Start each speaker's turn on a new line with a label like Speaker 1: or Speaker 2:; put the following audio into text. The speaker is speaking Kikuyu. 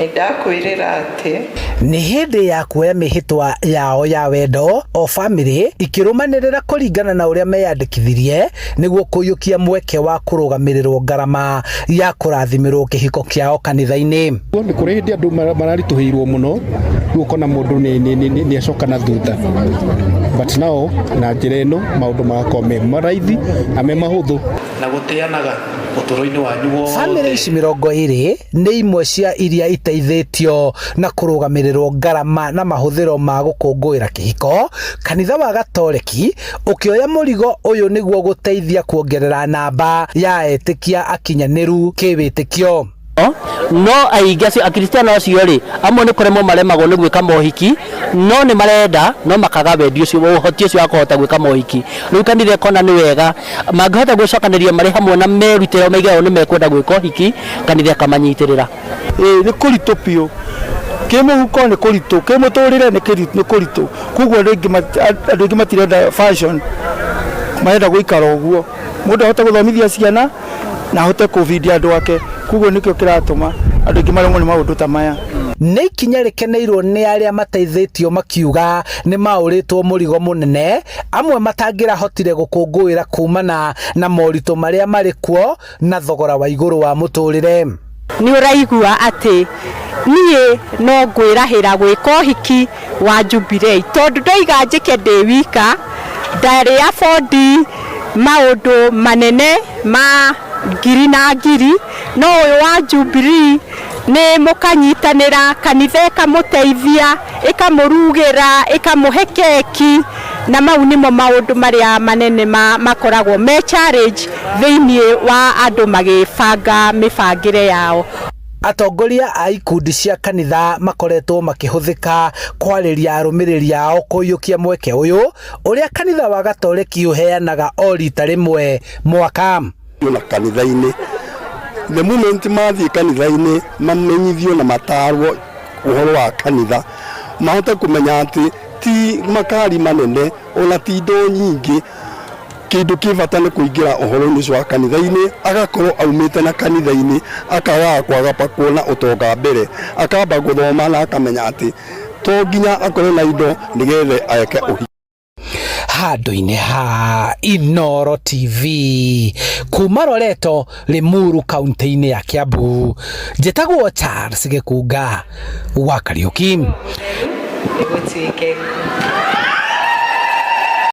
Speaker 1: Nĩndakwĩrĩra atĩ.
Speaker 2: Nĩ hĩndĩ ya kuoya mĩhĩtwa yao ya wendo o bamĩrĩ ikĩrũmanĩrĩra kũringana na ũrĩa meyandĩkithirie nĩguo kũiyũkia mweke wa kũrũgamĩrĩrwo ngarama ya kũrathimĩrwo kĩhiko kĩao kanitha-inĩ.
Speaker 3: Nĩ kũrĩ hĩndĩ andũ mararitũhĩirwo mũno, rĩu ũkona mũndũ nĩ acoka na thutha, but now na njĩra ĩno maũndũ magakorwo me maraithi na me mahũthũ.
Speaker 4: Na gũtĩanaga ũtũũro-inĩ wanyu
Speaker 2: Bamĩrĩ
Speaker 4: wothe.
Speaker 2: ici 20 nĩ imwe cia iria iteithĩtio na kũrũgamĩrĩrwo ngarama na mahũthĩro ma gũkũngũĩra kĩhiko, kanitha wa Gatoreki ũkĩoya mũrigo ũyũ nĩguo gũteithia kuongerera namba ya etĩkia akinyanĩru kĩwĩtĩkio.
Speaker 5: No aingĩ acio Akristiano acio rĩ, amwe nĩ kũremwo maremagwo nĩ gwĩka mohiki, no nĩ marenda no makaga wendi ũcio, ũhoti ũcio wa kũhota gwĩka mohiki. Rĩu kanitha ĩkona nĩ wega mangĩhota gwĩcokanĩria marĩ hamwe na merutĩre maige o nĩ mekwenda gwĩka ũhiki, kanitha ĩkamanyitĩrĩra.
Speaker 6: Ĩĩ nĩ kũritũ biũ, kĩmũhuko nĩ kũritũ, kĩmũtũrĩre nĩ kũritũ, koguo andũ aingĩ matirenda fashion, marenda gũikara ũguo, mũndũ ahote gũthomithia ciana na ahote kũbindia andũ ake, koguo nĩkĩo kĩratũma andũ aingĩ maremwo nĩ maũndũ ta maya.
Speaker 2: Nĩ ikinya rĩkeneirwo nĩ arĩa mateithĩtio makiuga nĩ maũrĩtwo mũrigo mũnene, amwe matangĩrahotire gũkũngũĩra kumana na moritũ marĩa marĩ kuo na thogora wa igũrũ wa mũtũrĩre.
Speaker 7: Nĩ ũraigua atĩ niĩ no ngwĩrahĩra gwĩka ũhiki wa Jubilee tondũ ndoiga njĩke ndĩ wika ndarĩ afford maũndũ manene ma ngiri na ngiri, no ũyũ wa Jubilee nĩ mũkanyitanĩra, kanitha ĩkamũteithia, ĩkamũrugĩra, ĩkamũhe keki, na mau nĩmo maũndũ marĩa manene makoragwo me challenge thĩinĩ wa andũ magĩbanga mĩbangĩre yao.
Speaker 2: Atongoria a ikundi cia kanitha makoretwo makĩhũthĩka kwarĩria arũmĩrĩri ao kũiyũkia mweke ũyũ ũrĩa kanitha wa Gatoreki ũheanaga o rita rĩmwe mwaka.
Speaker 8: Na kanitha-inĩ, the moment mathiĩ kanitha-inĩ mamenyithio na matarwo ũhoro wa kanitha, mahote kũmenya atĩ ti makari manene ona ti indo nyingĩ, kĩndũ kĩ bata nĩ kũingĩra ũhoro-inĩ ũcio wa kanitha-inĩ, agakorwo aumĩte na kanitha-inĩ, akagaga kwaga kuona ũtonga mbere, akamba gũthoma na akamenya atĩ to nginya akorwo na indo nĩgetha eke ũhiki.
Speaker 2: Handũ-inĩ ha Inooro TV kuma Loreto, Limuru, kaunti-inĩ ya Kiambu, njĩtagwo Charles Gĩkunga wa Kariũki.
Speaker 1: Nĩgũtuĩke.